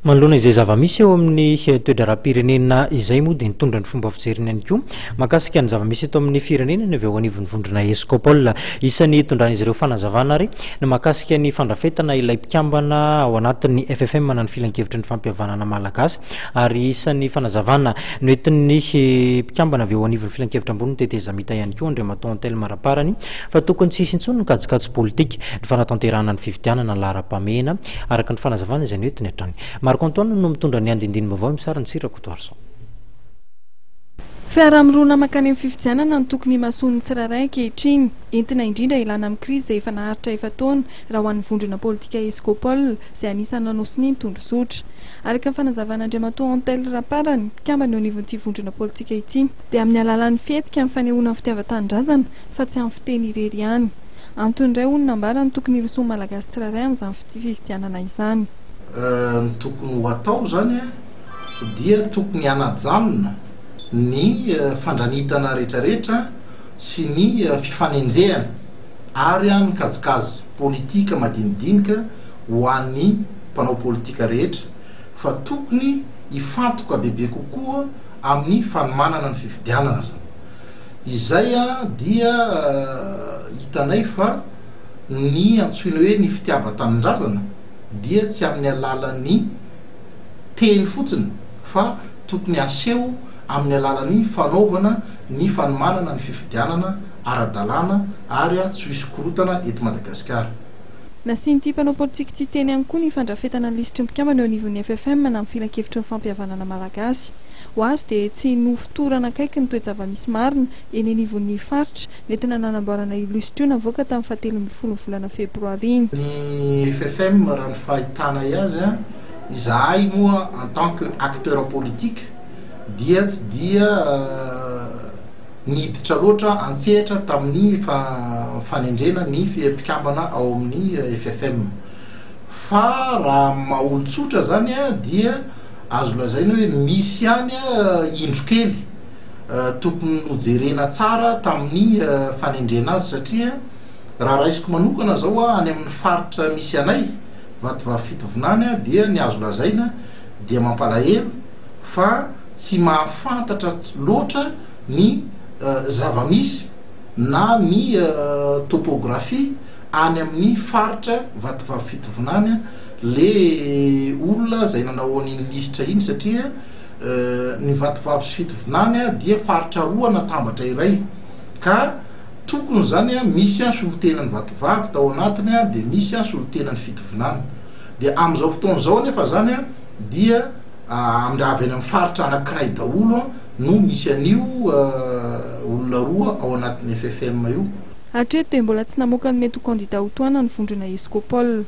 Manoloana izay zava-misy eo amin'ny toe-draharaham-pirenena izay moa dia nitondra ny fomba fijeriny ihany koa mahakasika ny zava-misy eto amin'ny firenena ny avy eo anivon'ny vondrona Escopol. Isan'ny hitondran'izy ireo fanazavana ary ny mahakasika ny fandrafetana ilay mpikambana ao anatin'ny FFM na ny Filankevitry ny Fampihavanana Malagasy ary isan'ny fanazavana noentin'ny mpikambana avy eo anivon'ny Filankevitra Ambonin'ny Tetezamita ihany koa Andriamatoa Anthelme Raparany fa tokony tsy hisy intsony ny kajikajy politika ny fanatanterahana ny fifidianana laharam-pahamehana araka ny fanazavana izay noentiny hatrany. Marc Antoine no mitondra ny andindinim-baovao eo amin'ny sarin'i Tsira Rakotoarison. Fiaraha-mirona mankany amin'ny fifidianana no tokony himasoan'ny tsirairay ankehitriny. Entina indrindra ilana amin'ny krizy izay efa naharitra efa-taona raha ho an'ny vondrona politika Escopol izay anisan'ny nanao sonia ny tondrozotra. Araka ny fanazavan'Andriamatoa Antel Raparany, mpikambana eo anivon'ity vondrona politika ity, dia amin'ny alalan'ny fihetsika ny fanehoana ny fitiavan-tanindrazana fa tsy amin'ny fiteny irery ihany. Antony iray hoy ny nambarany tokony hirosoan'ny Malagasy tsirairay amin'izany fifidianana izany. Ny tokony ho atao izany dia tokony hanajanona ny fandranitana rehetrarehetra sy ny fifanenjehana ary ny kajikajy politika madinidinika ho an'ny mpanao politika rehetra fa tokony hifantoka bebe kokoa amin'ny fanomanana ny fifidianana izany. Izay dia hitanay fa ny antsoina hoe ny fitiavan-tanindrazana dia tsy amin'ny alalan'ny teny fotsiny fa tokony haseho amin'ny alalan'ny fanaovana ny fanomanana ny fifidianana ara-dalàna ary tsy ho hisy korontana eto Madagasikara. Nasian'ity mpanao politika ity teny ihany koa ny fandrafetana ny lisitry ny mpikambana eo anivon'ny FFM na ny Filankevitry ny Fampihavanana Malagasy. Ho azy dia tsy nofotorana akaiky ny toe-java-misy marina eny anivon'ny faritra nentina nanamboarana io lisitra io navoaka tamin'ny fahatelo ambin'ny folo ny volana febroary iny. Ny FFM raha ny fahitanay azy, izahay moa en tant que acteur politique dia tsy dia niditra loatra an-tsehatra tamin'ny fanendrena ny mpikambana ao amin'ny FFM. Fa raha maha olon-tsotra izany dia azo lazaina hoe misy ihany indro kely tokony nojerena tsara tamin'ny fanendrena azy satria raha raisiko manokana izao any amin'ny faritra misy anay, Vatovavy Fitovinany, dia ny azo lazaina dia mampalahelo fa tsy mahafantatra loatra ny zava-misy na ny topographie any amin'ny faritra Vatovavy Fitovinany le olona zay nanao an'iny lisitra iny satria ny Vatovavy sy Fitovinany dia faritra roa natambatra iray ka tokony zany misy solontenan'ny Vatovavy tao anatiny dia misy solontenan'ny Fitovinany dia amin'izao fotoana izao anefa zany dia avy any amin'ny faritra anankiray daholo no misy an'io olona roa ao anatin'ny FFM io. Hatreto dia mbola tsy namoaka ny mety ho kandida ho tohanan'ny vondrona Escopol.